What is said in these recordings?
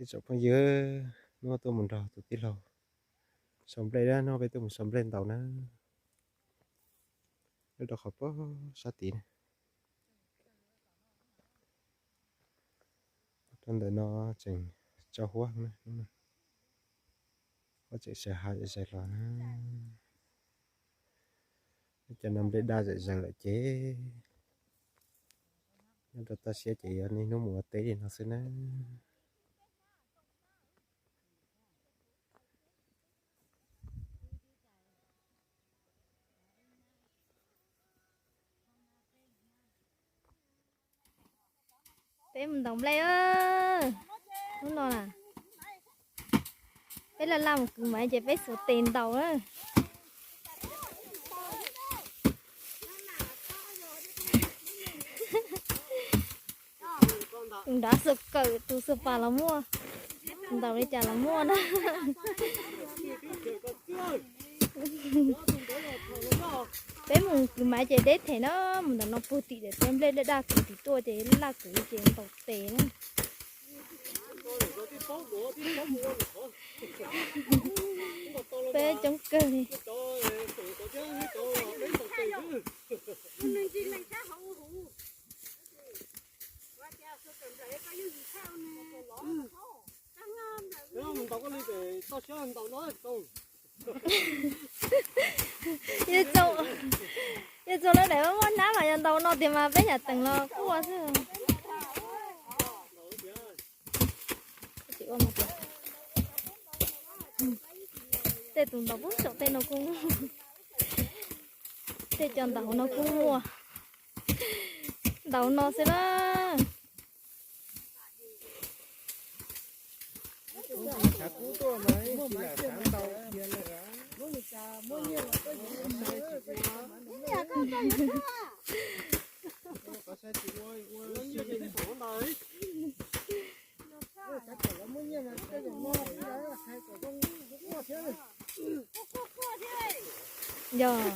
Tsoom phooj ywg, hnub no tuaj mus nrog tus tij laug sau nplej na, hnub no peb tuaj mus sau nplej ntaus na. Lub rau qhov pob sab tid na. Rau ntawm no tseem tso huab na, huab tseem sawv hav zais los na. Cov no nplej daj zom zaws lawm ces nyob rau toj siab ces yog niaj hnub mus ua teb li no xwb na. Peb mus ntaus nplej, hnub no na, peb laj laj mus kwv maiv ces peb xuas tes ntaus na. Tus nrad xuas kawm, tus xuas pas los muaj, ntaus li cas los muaj na. Peb mus kwv maiv ces deb them na, mus ntawm no puag tim daim teb nplej daj daj kwv tim tuaj ces laj kwv ces ntaus tes na. Peb coob kawg li. Yawg txaus lawv daim muaj hnab mas yog ntaus no tiag mas peb yam teem los quaj xwb. Tej tus ntaus pub saum tej no kuj, tej cov ntaus no kuj muaj, ntaus no xwb na. Yog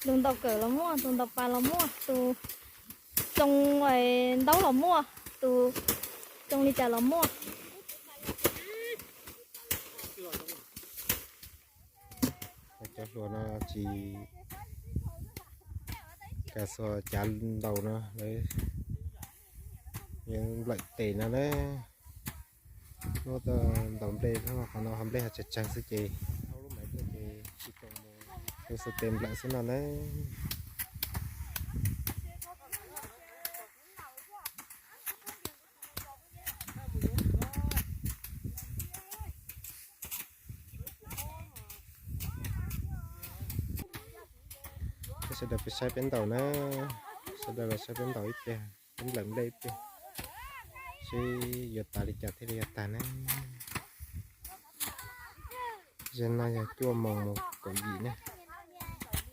tus ntaus kawm los muaj, tus ntaus pas los muaj, tus tsoo ntaub los muaj, tus tsoo li cas los muaj. Cov hluas no tsis kam xuas cav ntaus no, lawv yeej nplawm tes no na. Hnub no ntaus nplej, qhov no ho nplej ho tsawg tsawg xwb ces, lub maiv tuaj ces tsis tau mus, lawv xuas tes nplawm xwb no na. Sawv daws peb saib peb ntaus na, sawv daws los saib peb ntaus ib pliag, peb nplawm nplej ib pliag, seb yuav tas li cas thiaj li yuav tag na. Zaum no yog cuaj moos mus kaum yim na,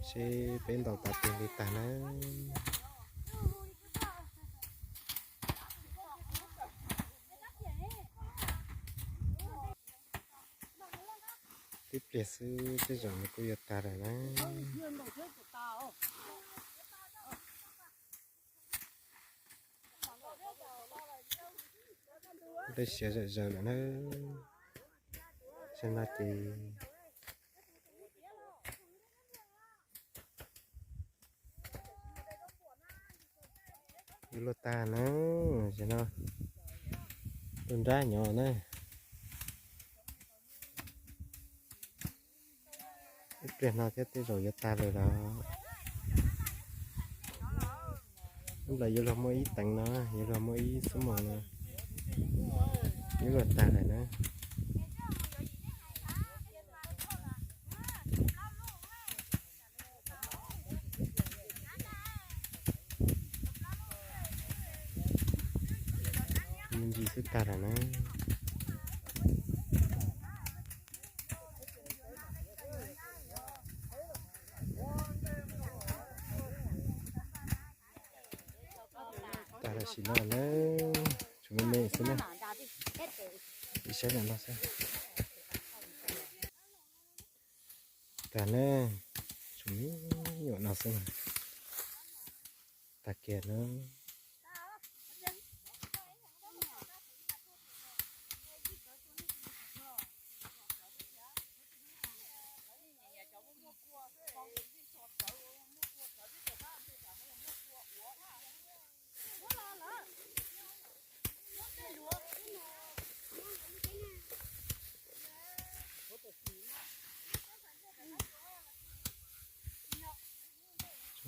seb peb ntaus tas tiag li tag na. Tib pliag xwb tej zaum nws kuj yuav tag lawm na. Nplej siav zom zaws lawm na. Tam no ces yuav luag tag na, tam no luag nrab nyob na. Ib pliag no thiab tej zaum yuav tag lawm los. Ib pliag yuav luag muaj ib teev no, yuav luag muaj ib xuab moos no, yuav luag tag lawm na. Me ntsis xwb tag lawm na. Tag tam sim no na, tshuav me me xwb na. Ib sab no xwb. Tag na, tshuav me nyuam no xwb na. Tag kiag na.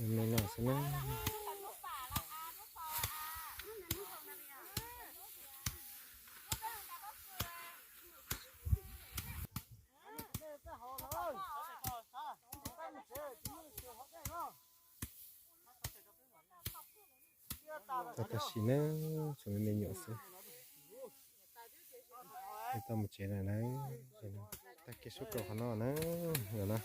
Me no xwb na. Tam sim na, tshuav me me nyuam xwb. Tau mus tsev lawm na. Tag kev suab kaum qhov no na, yog na.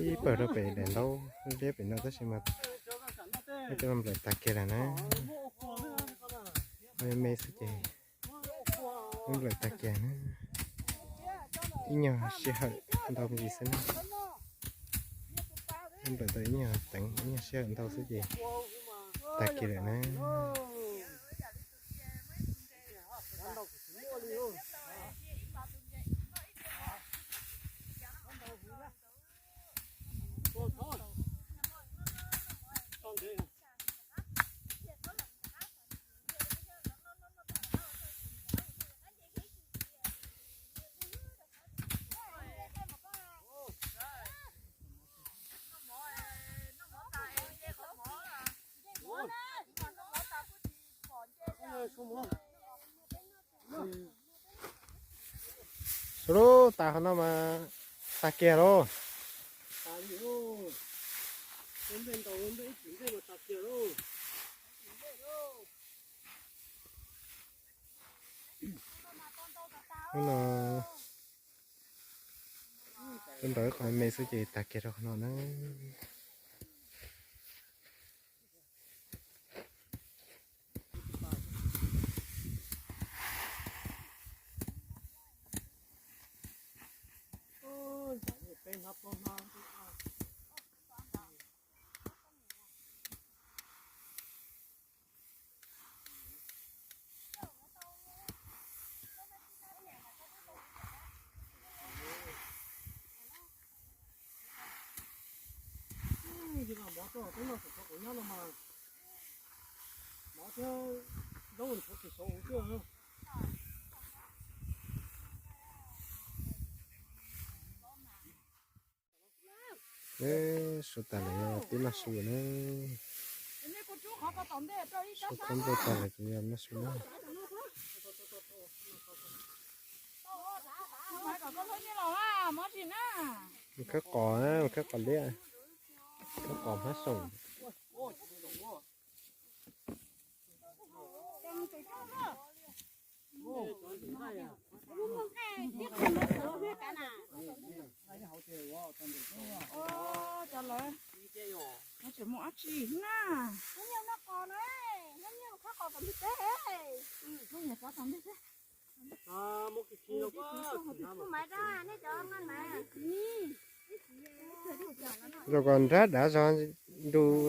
Ib pawg rau pem daim ntaub liab pem no tab sis mas coj los nplawm tag kiag lawm na. Me me xwb ces nplawm tag kiag na. Ib nyuag sij hawm ntau me ntsis xwb na. Nplawm tau ib nyuag teev ib nyuag sij hawm ntau xwb ces tag kiag lawm na. Suav lub tas qhov no mas tag kiag lauj. Hnub no tuaj nrau ib qho me xwb ces tag kiag rau qhov no na. Mov tso, peb noj txog qhov nyob no mas mov thiab zaub ntxhuav tsis saud ua xwb. Suav tas lawm yog peb noj su na. Suav khaub nplooj tas lawm ces yog noj su na. Khawb qos na, khawb qos liab, khawb qos hmab soom. Cov lawv, no tseem mus dab tsi na? Zoo kom nrab dav zog, nrug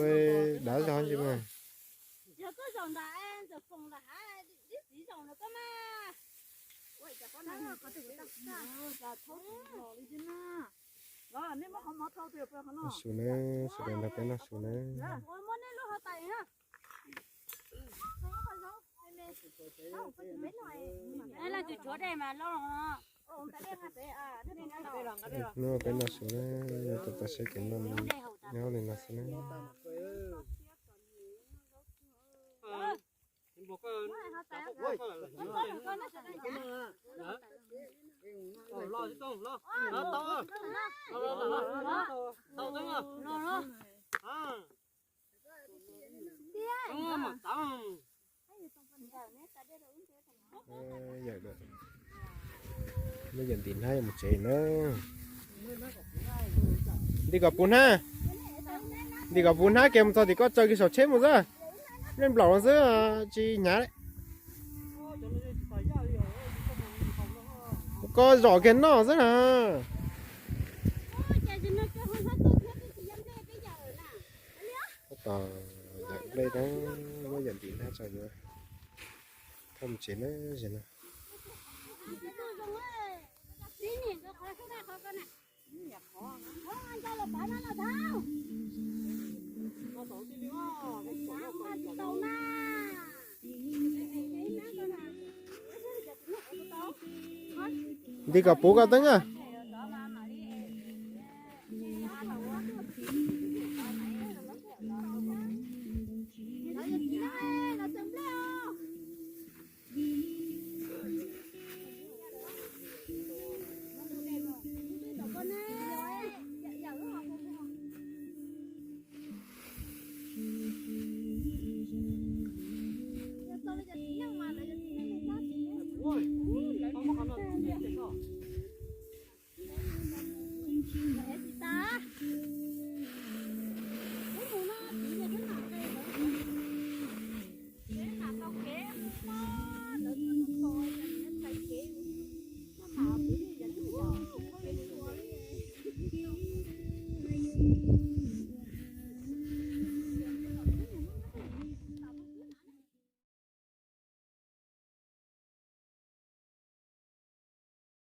dav zog ntsis mas. Noj su na, sawv daws nrog peb noj su na. Hnub no peb noj su na, tau tau saib kev noj nyob li no xwb na. Lub yam ntim hnab yuav mus tsev na. Ntim kom puv hnab, ntim kom puv hnab kiag mus txog tim koj tsaws kiag saum tsheb mus xwb. Nplaum xwb tsis hnyav li. Koj zom kiag noj xwb na. Tab tom yam nplej na, muab yam ntim hnab tso yuav thauj mus tsev na. Zem no ntim kom puv koj teeb na.